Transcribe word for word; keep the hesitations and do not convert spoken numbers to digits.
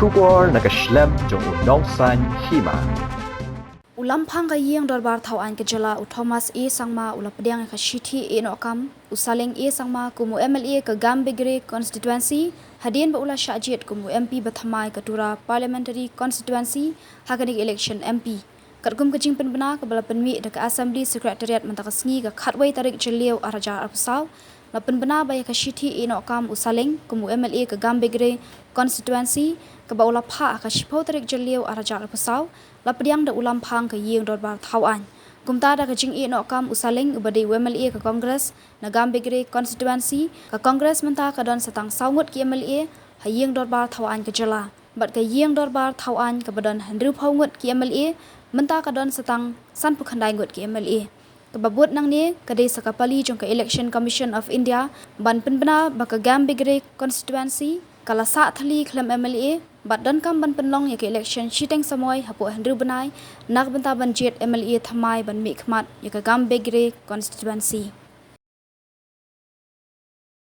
Khubor na ka shlem jong u Nongsaiñ Hima. U Lamphang ka Ïing Dorbar Thaw Aiñ ka Jylla u Thomas A Sangma u la pdiang ïa ka shithi ïehnoh kam u Saleng A Sangma kum u M L A ka Gambegre Constituency, hadien ba u la shah jied kum u M P ba thymmai ka Tura Parliamentary Constituency ha kane ka election M P. Katkum ka jingpynbna kaba la pynmih da ka Assembly Secretariat mynta ka sngi ka khatwei tarik Jylliew arhajar arphew saw, la pynbna ba ïa ka shithi ïehnoh kam u Saleng kum u M L A ka Gambegre Constituency, kaba u la phah ha ka shiphew tarik Jylliew arhajar arphew saw, la pdiang da u Lamphang ka Ïing Dorbar Thaw Aiñ. Kumta da ka jingïehnoh kam u Saleng uba dei u M L A ka Congress na Gambegre Constituency, ka Congress mynta ka don sa tang saw ngut ki M L A ha Ïing Dorbar Thaw Aiñ ka Jylla. Bad ka Ïing Dorbar Thaw Aiñ kaba don hynriewphew ngut ki M L A, mynta ka don sa tang sanphew khyndai ngut ki M L A. Kaba bud nangne ka dei sa ka pali jong ka Election Commission of India ban pynbna ba ka Gambegre Constituency ka la sah thylli khlem M L A, bad donkam ban pynlong ïa ka election shiteng samoi hapoh hynriew bnai na ka bynta ban jied M L A thymmai ban mihkhmat ïa ka Gambegre Constituency.